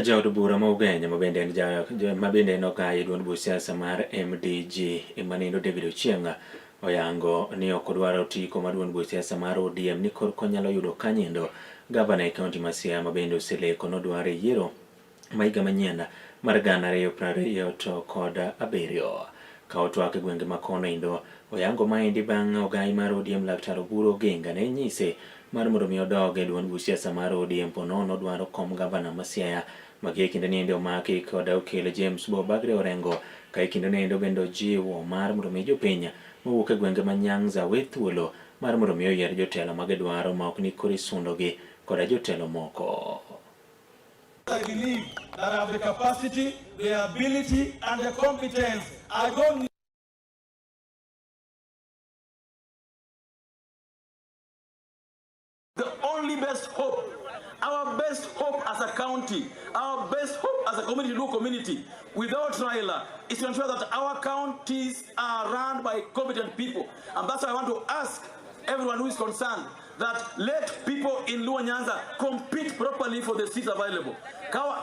Jaod bura ma Ugenya mabende en ja mabende en ogaye duond buch siasa mar MDG manendo David Ochieng oyango ni ok odwar otiko mar duond buch siasa mar ODM ni korka onyalo yudo kanyendo gavana e kaunti ma Siaya mabende oseleko nodwar e yiero ma higa manyien mar 2027. Ka otwak e gwenge ma kono endo, oyango maendi bang' ogai mar ODM Laktar Oburu Oginga ne nyise mar mondo mi odog e duond buch siasa mar ODM po nono dwaro kom gavana ma Siaya ma gie kinde ni endo omaki kod okil James Bo Bagre Orengo ka e kinde no bende ojiwo mar mondo mi jopiny mowuok e gwenge ma Nyanza we thuolo mar mondo mi oyier jotelo ma gidwaro ma ok ni koro isundogi koda jotelo moko. I believe that I have the capacity, the ability, and the competence. I don't The only best hope, our best hope as a county, our best hope as a community, Luo community, without Raila, is to ensure that our counties are run by competent people. And that's why I want to ask everyone who is concerned that let people in Luo Nyanza compete properly for the seats available.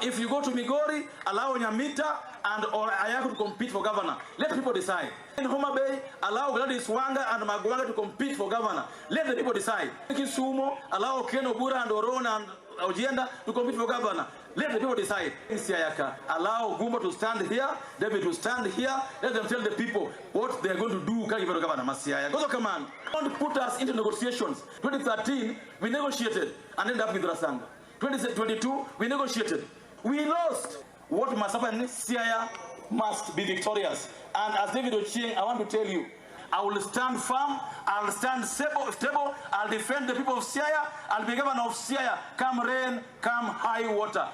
If you go to Migori, allow Nyamita and or Ayako to compete for governor. Let people decide. In Homa Bay, allow Gladys Wanga and Magwanga to compete for governor. Let the people decide. In Kisumu, allow Ken Obura and Orona and Ojienda to compete for governor. Let the people decide. In Siaya, allow Gumbo to stand here, David to stand here. Let them tell the people what they are going to do. Governor ma Siaya. Go come on. Don't put us into negotiations. 2013, we negotiated and ended up with Rasanga. 2022, we negotiated. We lost. What must happen? Siaya must be victorious. And as David Ochieng, I want to tell you, I will stand firm, I'll stand stable, I'll defend the people of Siaya, I'll be governor of Siaya, come rain, come high water.